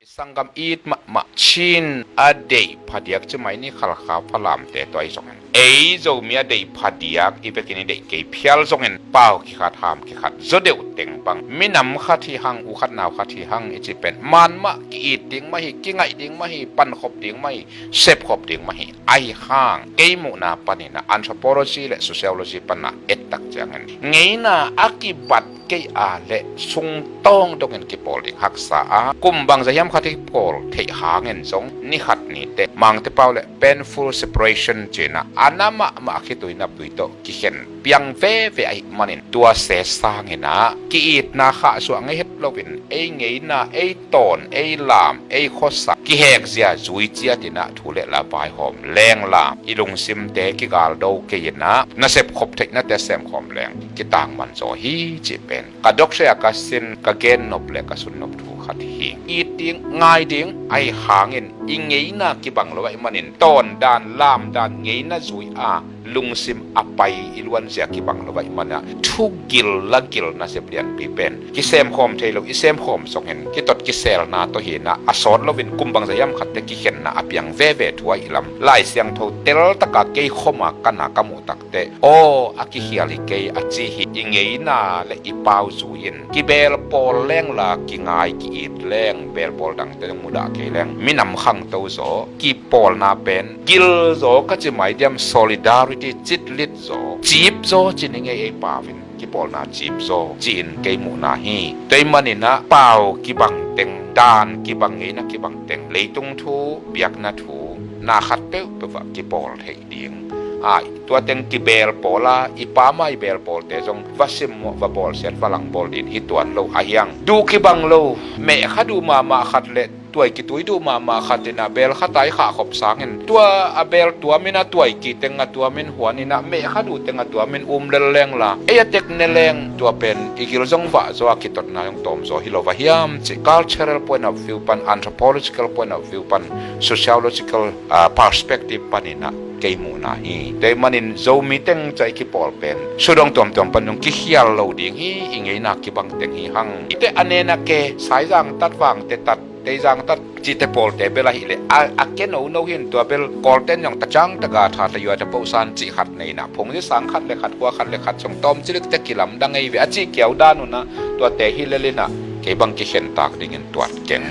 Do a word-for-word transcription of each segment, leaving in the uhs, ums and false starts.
Sanggam it mahmah Chin a deih phadiak cimai ni Khalkha Falamte tua i zongin, ei Zomi a deih phadiak i vekin i deih kei phial zongin pau kikhat ham kikhat zaw deuh teng bang minam khat hi hang, u khat nau khat hi hang i cih pen man mah ki-it ding mah hi, kingaih ding mah hi, pankhop ding mah hi, sepkhop ding mah hi. Ahi hang kei muhna panin ah anthropology le sociology pan ah et tak ciangin ngeina a kibat kei a le sungtawng dongin kipawl ding haksa a, kum bangzah hiam khat i pawl theih hangin zong ni khat ni teh Mangte pau le painful separation ci-in ah a na mahmah khitui naptui tawh kikhen piang veve ahih manin tua se sangin ah ki-itna khahsuah ngei het loin ei ngeina, ei tawn, ei lam, ei khuasa kihek zia zui ciatin ah thu le la vaihawm lengla i lungsimte kigaldo kei-in ah nasep khop theihnate semkhawm leng kitangman zaw hi cih pen ka doctorate a ka sin, ka gen nop le ka sun nop thu khat hi. It ding, ngai ding, ahi hangin i ngeina kibang lo ahih manin tawn dan, lam dan, ngeina zui a lungsim a pai i luanzia kibang lo ahih manin ah thugil lagil nasep lianpi pen kisemkhawm thei lo, i semkhawm zongin kitot kiselna tawh hi-in ah a sawt loin kum bangzah hiam khatte kikhenna a piang veve thu ahih lam Lai Siangtho teltaka kei khoma ka na ka muh tak teh aw a kikhial hi kei a ci hi. I ngeina le i pau zui-in kibeel pawl lengla kingai ki-it leng beel pawl dangte zong mudah kei leng minam khangto zaw, kipawlna pen gil zaw ka ci mai diam, solidarity citlit zaw, cip zaw ci ni ngei ei pau-in kipawlna cip zaw ci-in kei muhna hi. Tua ahih manin ah pau kibang teng, dan kibang, ngeina kibang teng leitung thu, biakna thu na khat peuhpeuh ah kipawl thei ding. Ai, tua teng kibeel pawl a, i pa mah i beel pawlte zong va simmawh, va bawlsiat, va langbawl ding hi tuan lo ahi hang. Duh kibang lo, mehkha duh mahmah khat le tuai kitui duh mahmah khat in ah beel khat a i khahkhop sangin tua a beel tuamin a tuai ki teng a tuamin huan in ah mehkha duh teng a tuamin um lel lengla ei a tek ne leng tua pen i gil zong vah zaw a kitotna zong tawm zaw hi lo va hiam cih cultural point of view pan, anthropological point of view pan, sociological ah, perspective panin ah kei muhna hi. Tua ahih manin Zomi teng ca i kipawl pen sudong tuamtuam pan zong kikhial lo ding hi, i ngeina kibang teng hi hang. Ite a nena ke, Saizang tat, Vangte tat, Teizang tat cihte pawlte bel ahih leh a, a ke nono hi-in tua bel Kawlten zong tacang taga tha tayua tapohsan cih khat nei-in ah phungzi sang khat le khat, kua khat le khat zong tawm cilikte kilamdang ei ve a cih kiau dan un ah tuate hi lel in ah kei bang kikhentak dingin tuat keng.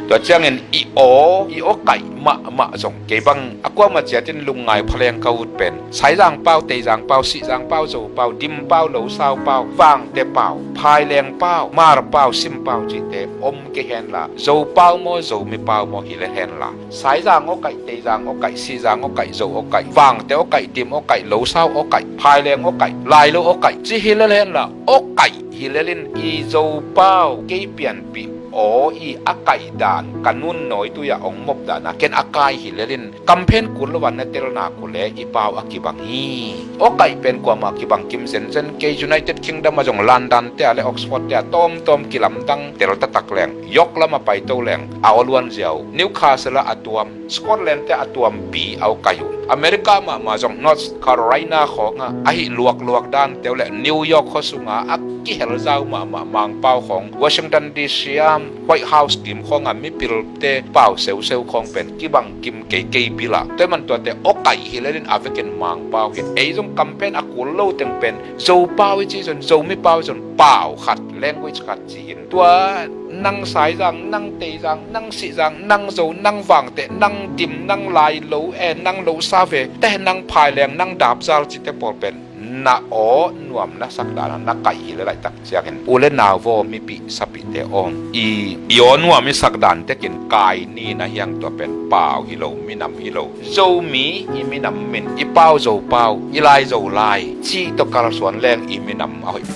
Tua ciangin i aw, i aw kaih mahmah zong kei bang a kuamah ciatin lungngai phaleng ka ut pen Saizang pau, Teizang pau, Sihzang pau, Zo pau, Dim pau, Losau pau, Vangte pau, Phaileng pau, Mar pau, Sim pau cihte om kei henla, Zo pau maw, Zomi pau maw hi lel henla, Saizang aw kaih, Teizang aw kaih, Sihzang aw kaih, Zo aw kaih, Vangte aw kaih, Dim aw kaih, Losau aw kaih, Phaileng aw kaih, Lailo aw kaih ci hi lel henla, aw kaih hi lel in i Zo pau kei pianpih aw i a kaih dan ka nun nawitui ah ong mop dan a ken a kai hi lel in campaign kul lo a na telna kul le i pau a kibang hi. Aw kaih pen kuamah kibang kim zenzen kei. United Kingdom ah zong London te ah le Oxford te ah tawmtawm kilamdang tel taktak leng, York lam a paito leng a aw luan ziau, Newcastle ah a tuam, Scotland te a tuampi a aw kaih uh. America mahmah zong North Carolina khawngah ahi luakluak dante uh le New York khua sunga a kihelzau mahmah Mangpau khawng, Washington D C a White House kim khawngah mipilte pau seuseu khawng pen kibang kim keikei bil ah. Tua ahih man tuate aw kaih hi lel in a vekin Mangpau hi. Ei zong campaign a kul lo teng pen Zo pau i ci zon, Zomi pau i zon, pau khat, language khat ci-in tua nang Saizang, nang Teizang, nang Sihzang, nang Zo, nang Vangte, nang Dim, nang Lailo e, nang Losa ve te, nang Phaileng, nang Dapzal cite pawl pen na aw nuam na sak dan a na kaih hi le laitak ciangin u le nau vaw, mipih sapihte aw, i, i aw nuam i sak dan tekin kai ni na hiang tua pen pau hi lo, minam hi lo. Zomi i minam min, i pau Zo pau, i lai Zo lai cih tawh kalsuan leng i minam a hoih.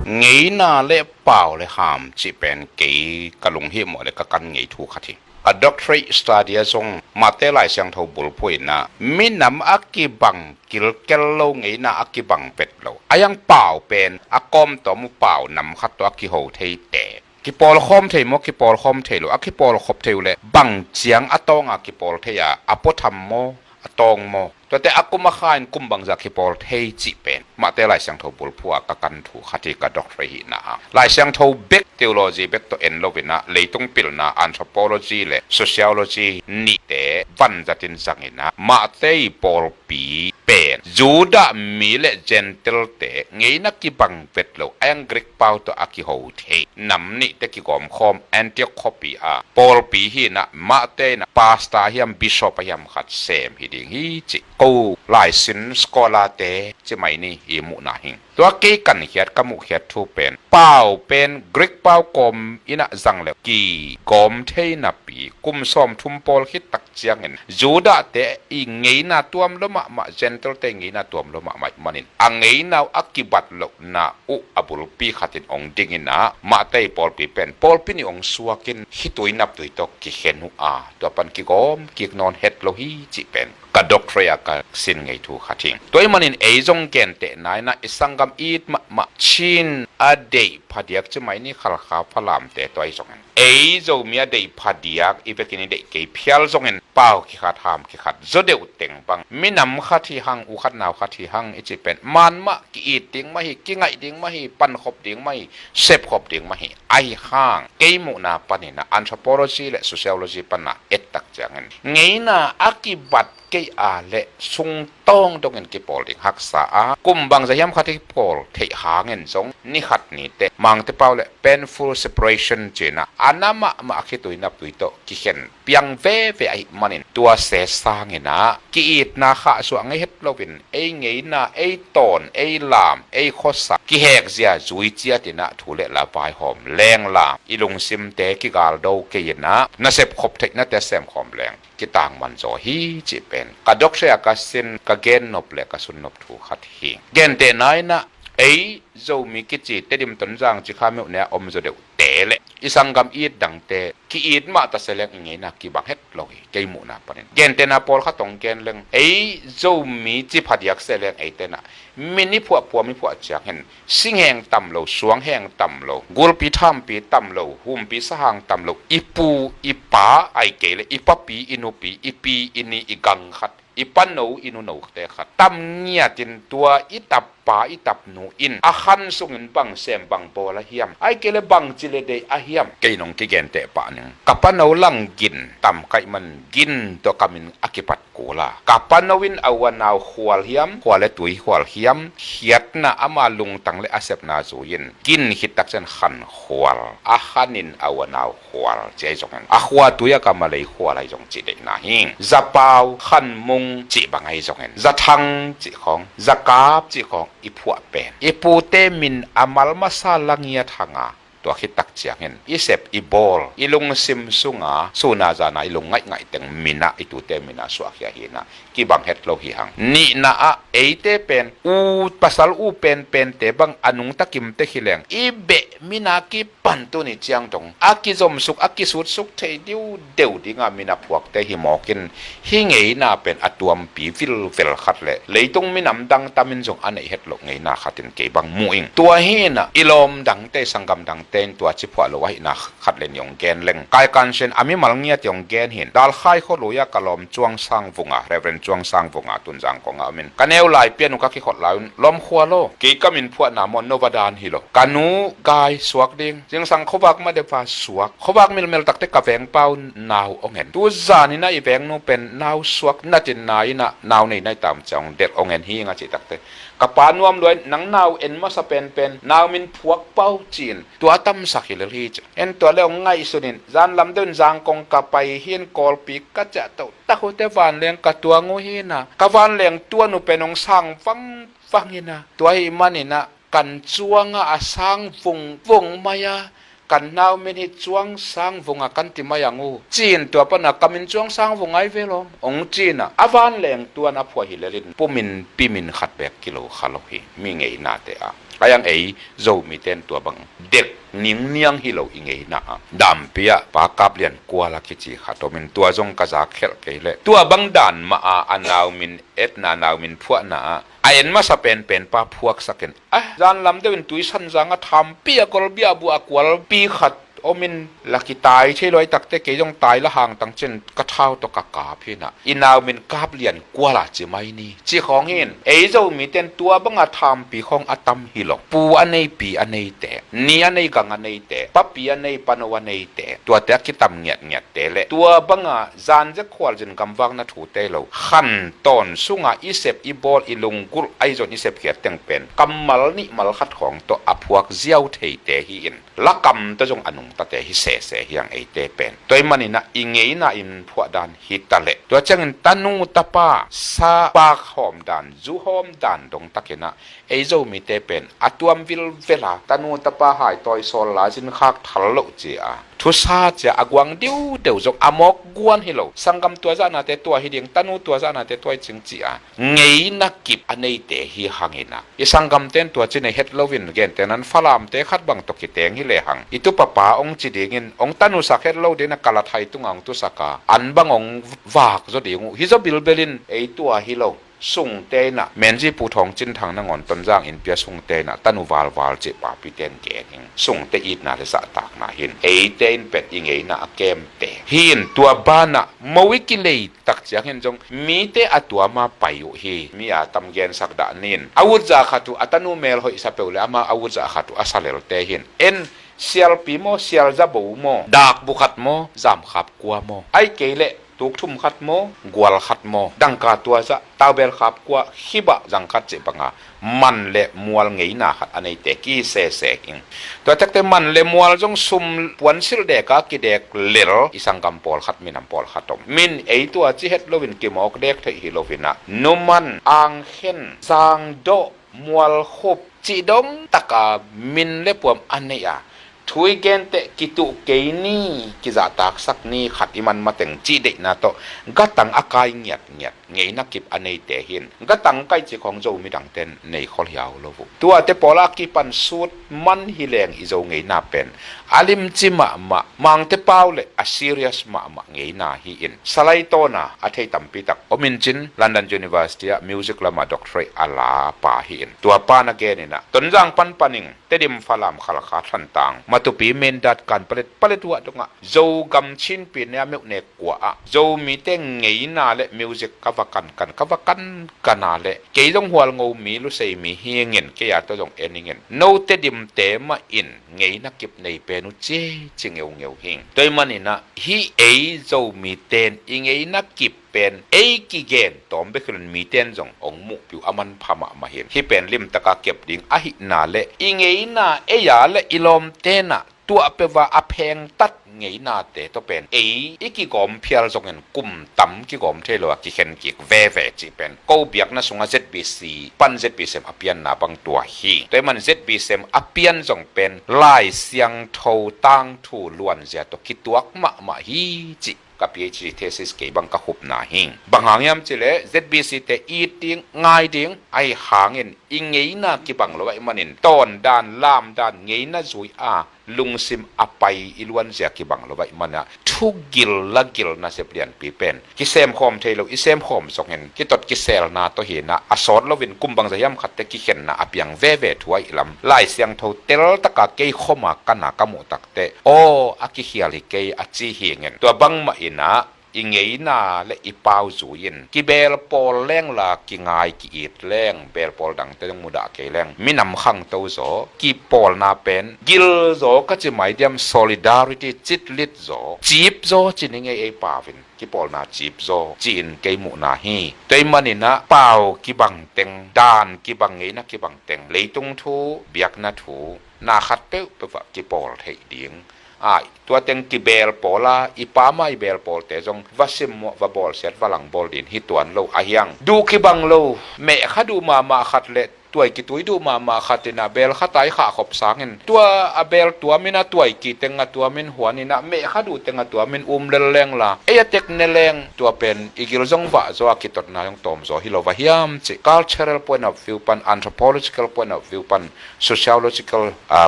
Ngeina le pau le ham cih pen kei ka lunghimawh le ka kan ngei thu khat hi. A doctorate study ah zong Mate Lai Siangtho bulphuh in ah minam a kibang kilkel lo, ngeina a kibang pet lo, a hiang pau pen a kawmtawm uh pau nam khat tawh a kiho thei te. Kipawlkhawm thei maw, kipawlkhawm thei lo, a kipawlkhop thei uh leh bang ciang a tawnga kipawl thei a, a puatham maw, a tawng maw? Tuate a kum a kha in kum bangzah kipawl thei cih pen Mahte Lai Siangtho bulphuh a ka kan thu khat hi, ka doctorate hihna a. Lai Siangtho bek, theology bek tawh en loin ah, leitung pilna anthropology le sociology nihte vanzatin zangin ah, Mahte pawlpi pen Judah mi le Gentile-te ngeina kibang vet lo, a yang Greek pau tawh a kiho thei nam nihte kigawmkhawm Antioch khuapi a pawlpi hi-in ah, Mahte in ah pastor hiam, bishop hiam khat sem hi ding hi, cih ko laisin scholar-te ci mai ni, i muhna hi. Tua kei kankhiat, ka muhkhiat thu pen, pau pen Greek pau kawm in ah zang le kigawm thei napi, kum sawmthum pawl khit tak ciangin Judah-te i ngeina tuam lua mahmah, Gentile-te i ngeina tuam lua mahmah ahih manin, a ngeina uh a kibat lohna uh a bulpi khatin hong dingin ah, Mahte pawlpi pen pawlpi nih hong suakin khitui naptui tawh kikhen uh a, tua pan kigawm kik nawn het lo hi, cih pen ka doctorate a ka sin ngei thu khat hi. Tua ahih manin ei zong gentehna in ah, i sanggam it mahmah Chin a deih phadiak ci mai ni, Khalkha, Falamte, tua ahi zongin, ei Zomi a deih phadiak, i vekin i deih kei phial zongin, pau kikhat, ham kikhat zaw deuh teng bang, minam khat hi hang, u khat nau khat hi hang i cih pen, man mah ki-it ding mah hi, kingaih ding mah hi, pankhop ding mah hi, sepkhop ding mah hi. Ahi hang, kei muhna panin ah, anthropology le sociology pan a et tak ciangin, ngeina a kibat kei a leh sungtawng dongin kipawl ding haksa a, kum bangzah hiam khat kipawl theih hangin zong, ni khat ni teh Mangte pau le painful separation ci-in ah, a na mahmah, a khitui naptui tawh kikhen piang veve ahih manin, tua se sangin ah, ki-itna khahsuah ngei het loin, ei ngeina, ei tawn, ei lam, ei khuasa kihekzia zui ciatin ah, thu le la vaihawm leng la, i lungsimte kigaldo kei-in ah, nasep khop theihnate semkhawm leng kitangman zaw hi, cih pen ka doctorate a ka sin, ka gennop le ka sunnop thu khat hi. Gentehna in ah, ei Zomi kici Tedim, Tonzang, Cikha, Myohne a om zaw deuhte le i sanggam it dangte ki-it mah ta se leng, i ngeina kibang het lo hi, kei muhna panin. Gentehna pawlkhat hong gen leng, ei Zomi ci phadiak se leng, eite in ah, min i phuah, phuam i phuah ciangin, singheng tam lo, suangheng tam lo, gulpi thampi tam lo, humpi sahang tam lo, i pu i pa, ahih kei leh i papi i nupi, i pi i ni, i gang khat, i pano i nunote khat tam ngiatin, tua i tappa i tapnu in a khan sungin bang sem, bang bawl a hiam, ahih kei leh bangci le deih a hiam, kei nong kigenteh pah ning. Ka pano lang gin tam ka hih man, gin tawh ka min a kipat kul a, ka pano in a u a nau khual hiam, khua le tui khual hiam, khiatna, ama lungtang le a sepna zui-in, gin khit tak ciang khan khual, a khan in a u a nau khual ci ahi zongin, a khua tui a ka malei khual ahi zong cih deihna hi. Zapau, khanmung cih bang ahi zongin, zathang cih khawng, zakap cih khawng i phuah pen, i pute min a mal masa la ngiat hang a, tua khit tak ciangin i sep, i bawl, i lungsim sung a, sun a zan a i lung ngaihngaih teng min ah, i tute min ah suahkhia hi-in ah, kibang het lo hi hang. Nihna ah, eite pen u, pasal u penpente bang a nungta kimte hi leng, i beh min a kipan tuni ciang dong a kizomsuk, a kisutsuk thei diudeu ding a min a phuakte hi mawk in, hih ngeina pen a tuampi vilvel khat le leitung minam dang tam in zong a neih het loh ngeina khat in kei bang mu ing. Tua hi-in ah, i lawm dangte, sanggam dangte in tua ci phuah lo ahihna khat le nih hong gen leng, Kai Kansen a mimal ngiat hong gen hi-in, Dalkhai khualui ah ka lawm Cuang Sang Vung a, Reverend Cuang Sang Vung a, tun Zangkong ah om in, ka neu lai pian uh ka kikhot lai un, lawm khua lo, kei ka min phuahna maw, no va dan hi lo, ka nu gai suak ding, zingsang khuavak ma deuh va suak, khuavak milmel tak teh ka vengpau nau hong en. Tu zan in ah i vengnu pen nau suak natin, na in ah nau nei nai tam ciang hong delh, hong en hi ing a, cih tak teh, ka pa nuam lua in, nang nau en masa penpen nau min phuak pau, ci-in tua tamsak hi lel hi, ci. En, tua le hong ngaihsun in, zan lam deuh in Zangkong ka pai hi-in, Kawlpi ka ciah toh tak uh teh vanleng ka tuang uh hi-in ah, ka vanleng tuan uh pen hong sang vangvang in ah, tua ahih manin ah, kan cuang ah a sang vungvung mai a, kan nau min hi Cuang Sang Vung a kan ti mai ang uh, ci-in, tua pan a ka min Cuang Sang Vung ahi ve lawm, hong ci-in ah, a vanleng tuan a phuah hi lel in, pu min pi min khat beek kilo kha lo hi, mi ngeinate ah. Ahi hang ei Zomite in tua bang dek ningniang hi lo, i ngeina ah. Dampi ah Pa Kap Lian Kual a kici khat om in, tua zong ka zak khelh kei leh, tua bang dan mah a, a nau min etna, nau min phuahna ah, a en masa penpen pa phuaksak in, a, zan lam deuh in Tuisanzang a thampi a golbia buh a kualpi khat om in la kitai thei lo, a takte kei zong tai la hang tang cin ka thau tawh ka kap hi na, i nau min kap lian kuala ci mai ni ci khawng hi in. Ei Zomite in tua banga thampi khawng a tam hi lo. Pu a nei, pi a neite, ni a nei, gang a neite, papi a nei, pano a neite, tuate a kitam ngiatngiatte le tua banga zanzek khualzin gamvakna thute lo, khantawn sunga i sep i bawl, i lunggulh, ahi zong i sepkhiat teng pen kammal nih mal khat khawng tawh a phuak ziau theite hi in, lakam tawh zong a nungtate hi sese hi ang eite pen. Tua ahih manin ah i ngeina in phuah dan hi ta leh, tua ciangin tanu tapa sa pak hawm dan, zu hawm dan dong takin ah ei Zomite pen a tuam vilvel a, tanu tapa hai tawi sawl la zin khak thal loh ci a, thusa ci a, a guang diudeu zong a mawk guan hi lo. Sanggam tua zahnate tua hi ding, tanu tua zahnate tua hi cing ci a, ngeina kip a neite hi hangin ah, i sanggamte in tua ci nei het loin, gentehna-in Falamte khat bang tawh kiteng hi lehang, i tupapa hong ci dingin hong tanusak het lo dingin a kala thai tunga hong tusak a, an bang hong vak zaw ding uh hi zaw bilbel in, ei tua hi lo. Sungte in ah, Menzies Pu Thawng Cin Thang nangawn Tonzang innpi a sungte in ah tanu valval cih papite in gen hi. Sungte itna le zahtakna hi in, eite in pen i ngeina a kemte hi in, tua banah mo i kilei tak ciangin zong mite a tuam a pai uh hi. Mi a tam gensak dah ni in, a utzah khat uh a tanu mel hoih sa peuh le amau a utzah khat uh a sa lelte hi in, en sialpi maw, sialzabo maw, dakbu khat maw, zamkhap kua maw, ahih kei leh tukthum khat maw, gual khat maw, dangka tua zah, taubel khap kua, khibah zang khat cih banga man le mual ngeina khat a neite kisese hi. Tua takte man le mual zong sum puansilh deka kidek lel i sanggam pawlkhat, minam pawlkhat om. Min ei tua ci het loin kimawk dek theih hi loin ah, numan, angkhen, zangdawh, mualkhup cih dong taka min le puam a nei a, thu i genteh, kituh kei ni, kizahtaksak ni, khat i man mateng cih deihna tawh gatang a kai ngiatngiat ngeina kip a neite hi in, gatang kai cih khawng Zomi dangte in nei khol hiau lo uh. Tuate pawla kipan sut man hi leng i Zo ngeina pen a limci mahmah, Mangte pau le a serious mahmah ngeina hi in, Salai Tawn a thei tampi tak om in cin, London University ah music lamah doctorate a la pa hi in, tua pan a gen in ah, Tonzang pan panin Tedim, Falam, Khalkha, Thantlang, Matupi, Mindat, Kanpalet, Paletwa dongah Zogam Chinpi ne a meuh nek kua ah Zomite ngeina le music ka va kankan, ka va kankan a le, kei zong Hualngo mi, Lusei mi hi ing in, kei a tawh zong en ing in, note Tedim te mah in ngeina kip nei pen uh ci ci ngeungeu hi ing. Tua ahih manin ah hih ei Zomite in i ngeina kip pen ei kigen tawm bek hi loin mite in zong hong muhpih uh a manpha mahmah hi in, hih pen limtaka kep ding ahihna le i ngeina ei a le i lawmte in ah tuah peuh a a phengtat ngeinate tawh pen ei i kigawm phial zongin kum tam kigawm thei lo a kikhen kik veve cih pen ko biakna sungah Z B C pan Z B C M a pianna bang tua hi. Tua ahih man Z B C M a pian zong pen Lai Siangtho tangthu luanzia tawh kituak mahmah hi cih ka PhD thesis kei bang ka khupna hi. Bang hang hiam cih leh Z B C te it ding, ngai ding, ahih hangin i ngeina kibang lo ahih manin tawndan, lamdan, ngeina zui a lungsim a pai i luanzia kibang lo ahih manin ah thugil lagil nasep lianpi pen kisemkhawm thei lo i semkhawm zongin kitot kiselna tawh hi in ah, a sawt loin kum bangzah hiam khatte kikhenna a piang veve thu ahih lam Lai Siangtho teltaka kei khawma ka na ka muh takteh aw a kikhial hi kei a ci hi ing in, tua bangmah in ah i ngeina le i pau zui in kibeel pawl leng la, kingai ki-it leng, beel pawl dangte zong mudah kei leng, minam khangto zaw, kipawlna pen gil zaw ka ci mai diam, solidarity citlit zaw, cip zaw ci ni ngei ei pau in, kipawlna cip zaw ci-in kei muhna hi. Tua ahih manin ah pau kibang teng, dan kibang, ngeina kibang teng, leitung thu, biakna thu, na khat peuhpeuh ah kipawl theih ding. A, tua teng kibeel pawl a, i pam a i beel pawlte zong va simmawh, va bawlsiat, va langbawl ding hi tuan lo a hi ing. Duh kibang lo, mehkha duh mahmah khat le tuai kitui duh mahmah khat in ah beel khat a i khahkhop sangin tua a beel tuam in ah tuai ki teng a tuam in huan in ah mehkha duh teng a tuam in um lel leng la, ei a tek ne leng tua pen i gil zong vah zaw a kitotna zong tawm zaw hi lo va hiam cih cultural point of view pan, anthropological point of view pan, sociological, ah,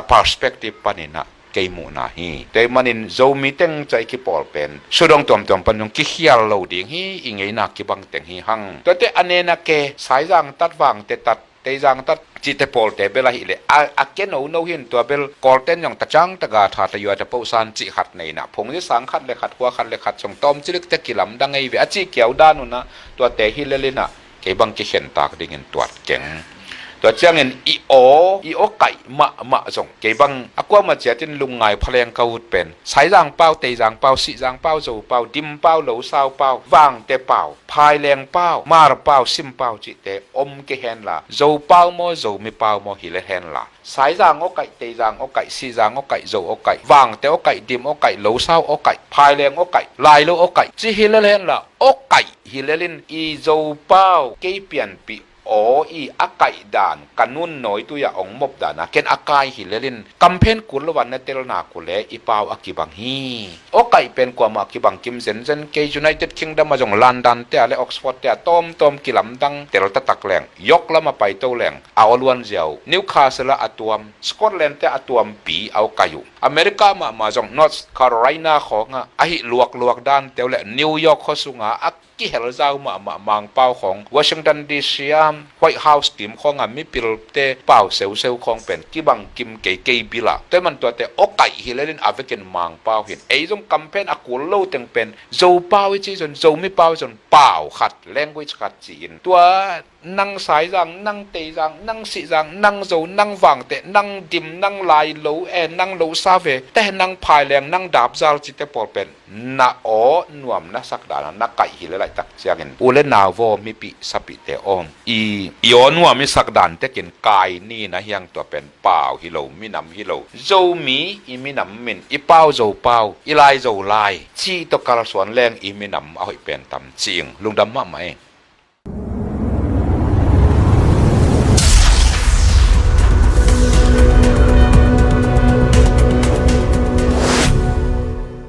perspective panin ah kei muhna hi. Tua ahih manin Zomi teng ciang i kipawl pen sudong tuamtuam pan zong kikhial lo ding hi, i ngeina kibang teng hi hang. Tuate a nena ke, Saizang tat, Vangte tat, Teizang tat cihte pawlte bel ahih leh a, a keno no hin tua bel Kawlten zong tacang taga tha tayua tapohsan cih khat nei inah phungzi sang khat le khat, khua khat le khat zong tawmcilik te kilamdang ei ve a cih kiau dan unah tuate hi lel inah kei bang kikhentak dingin tuat keng. Tua ciangin i aw, i aw kaih mahmah zong kei bang a kuamah ciatin lungngai phaleng ka ut pen Saizang pau, Teizang pau, Sihzang pau, Zo pau, Dim pau, Losau pau, Vangte pau, Phaileng pau, Mar pau, Sim pau cihte om kei henla, Zo pau maw, Zomi pau maw hi lel henla, Saizang aw kaih, Teizang aw kaih, Sihzang aw kaih, Zo aw kaih, Vangte aw kaih, Dim aw kaih, Losau aw kaih, Phaileng aw kaih, Lailo aw kaih ci hi lel henla, aw kaih hi lelin i Zo pau kei pianpih aw i a kaih dan ka nun nawi tui-ah ong mop dana ken a kai hi lelin kamphen kul lo van na telna kule i pau a kibang hi. Aw kaih pen kuamah kibang kim zenzen kei. United Kingdom a zong London te a le Oxford te a tawmtawm kilamdang tel tatak leng, York lam a paito leng a aw luan ziau, Newcastle ah a tuam, Scotland te a tuampi a aw kaih uh. America mahmah zong North Carolina khawngah ahi luakluak dan teu le New York khaw sunga a kihel zau mahmah Mangpau khawng, Washington D C a White House kim khawnga mipilte pau seuseu khawng pen kibang kim kei kei bila. Tua man tuate aw kaih hi lelin a vekin Mangpau hin ei zong kamphen a kul lo teng pen Zo pau i ci zon, Zomi pau zon pau khat, language khat ci-in tua nang Saizang, nang Teizang, nang Sihzang, nang Zo, nang Vangte, nang Dim, nang Lailo e, nang Losa ve te, nang Phaileng, nang Dapzal cite pawl pen na aw nuam na sakdana na kaih hi le laihtak ciangin u le nau vaw mipih sapihte awm i, i aw nuam i sakdan tekin kai ni na hiang tua pen pau hi lo, minam hi lo. Zomi i minam min, i pau Zo pau, i lai Zo lai ci tawh kalsuan leng i minam a hoih pen tam cing. Lungdam mahmah e.